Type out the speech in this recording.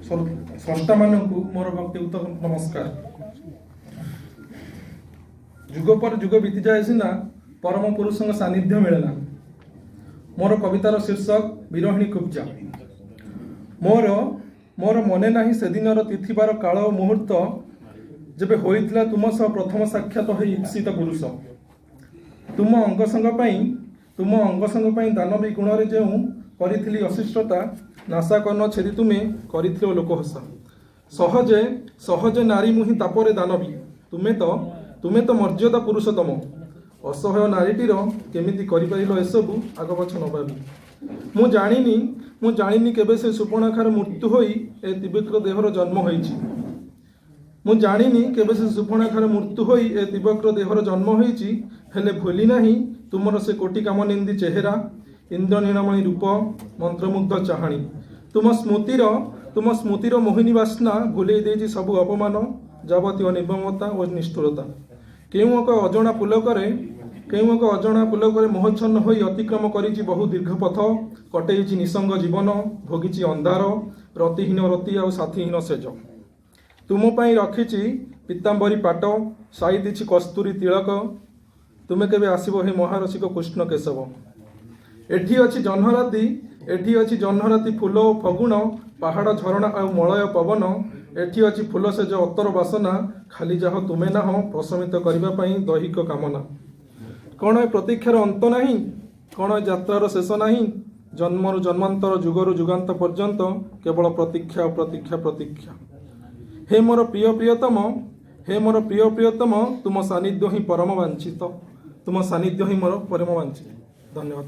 ସ୍ରଷ୍ଟାମାନଙ୍କୁ ମୋର ଭକ୍ତିଯୁକ୍ତ ନମସ୍କାର। ଯୁଗ ପରେ ଯୁଗ ବିତିଯାଏ ସିନା, ପରମ ପୁରୁଷଙ୍କ ସାନ୍ନିଧ୍ୟ ମିଳେ ନା। ମୋର କବିତାର ଶୀର୍ଷକ ବିରହିଣୀ କୁବ୍ଜା। ମୋର ମନେ ନାହିଁ ସେଦିନର ତିଥିବାର, କାଳ ଓ ମୁହୂର୍ତ୍ତ, ଯେବେ ହୋଇଥିଲା ତୁମ ସହ ପ୍ରଥମ ସାକ୍ଷାତ। ହୋଇ ଇପ୍ସିତ ପୁରୁଷ, ତୁମ ଅଙ୍ଗସଙ୍ଗ ପାଇଁ ଦାନବୀ ଗୁଣରେ ଯେଉଁ କରିଥିଲି ଅଶିଷ୍ଟତା, ନାସାକର୍ଣ୍ଣ ଛେଦି ତୁମେ କରିଥିଲ ଲୋକହସା। ସହଜେ ସହଜେ ନାରୀ ମୁହିଁ ତାପରେ ଦାନବୀ, ତୁମେ ତ ମର୍ଯ୍ୟାଦା ପୁରୁଷୋତ୍ତମ। ଅସହାୟ ନାରୀଟିର କେମିତି କରିପାରିଲ ଏସବୁ ଆଗ ପଛ ନ ଭାବି? ମୁଁ ଜାଣିନି କେବେ ସେ ସୂପଣଖାର ମୃତ୍ୟୁ ହୋଇ ଏ ତ୍ରିବକ୍ର ଦେହର ଜନ୍ମ ହୋଇଛି। ମୁଁ ଜାଣିନି କେବେ ସେ ସୂପଣଖାର ମୃତ୍ୟୁ ହୋଇ ଏ ତ୍ରିବକ୍ର ଦେହର ଜନ୍ମ ହୋଇଛି। ହେଲେ ଭୁଲି ନାହିଁ ତୁମର ସେ କୋଟି କାମନିନ୍ଦୀ ଚେହେରା, ଇନ୍ଦ୍ରନୀଳମଣି ରୂପ, ମନ୍ତ୍ରମୁଗ୍ଧ ଚାହାଣୀ। ତୁମ ସ୍ମୃତିର ମୋହିନୀ ବାସ୍ନା ଭୁଲେଇ ଦେଇଛି ସବୁ ଅପମାନ, ଯାବତୀୟ ନିର୍ମମତା ଓ ନିଷ୍ଠୁରତା। କେଉଁ ଏକ ଅଜଣା ପୁଲକରେ ମୋହଚ୍ଛନ୍ନ ହୋଇ ଅତିକ୍ରମ କରିଛି ବହୁ ଦୀର୍ଘ ପଥ, କଟେଇଛି ନିସଙ୍ଗ ଜୀବନ, ଭୋଗିଛି ଅନ୍ଧାର, ରତିହୀନ ରତି ଆଉ ସାଥୀହୀନ ସେଜ। ତୁମ ପାଇଁ ରଖିଛି ପୀତାମ୍ବରୀ ପାଟ, ସାଇତିଛି କସ୍ତୁରୀ ତିଳକ। ତୁମେ କେବେ ଆସିବ ହେ ମହାରସିକ କୃଷ୍ଣ କେଶବ? ଏଠି ଅଛି ଜହ୍ନରାତି, ଫୁଲ ଓ ଫଗୁଣ, ପାହାଡ଼, ଝରଣା ଆଉ ମଳୟ ପବନ। ଏଠି ଅଛି ଫୁଲ ସେଜ, ଅତର ବାସନା, ଖାଲି ଯାହ ତୁମେ ନାହଁ ପ୍ରଶମିତ କରିବା ପାଇଁ ଦୈହିକ କାମନା। କ'ଣ ଏ ପ୍ରତୀକ୍ଷାର ଅନ୍ତ ନାହିଁ? କ'ଣ ଏ ଯାତ୍ରାର ଶେଷ ନାହିଁ? ଜନ୍ମରୁ ଜନ୍ମାନ୍ତର, ଯୁଗରୁ ଯୁଗାନ୍ତ ପର୍ଯ୍ୟନ୍ତ କେବଳ ପ୍ରତୀକ୍ଷା, ପ୍ରତୀକ୍ଷା, ପ୍ରତୀକ୍ଷା। ହେ ମୋର ପ୍ରିୟ ପ୍ରିୟତମ, ହେ ମୋର ପ୍ରିୟ ପ୍ରିୟତମ, ତୁମ ସାନ୍ନିଧ୍ୟ ହିଁ ପରମ ବାଞ୍ଛିତ। ତୁମ ସାନ୍ନିଧ୍ୟ ହିଁ ମୋର ପରମ ବାଞ୍ଛିତ। ଧନ୍ୟବାଦ।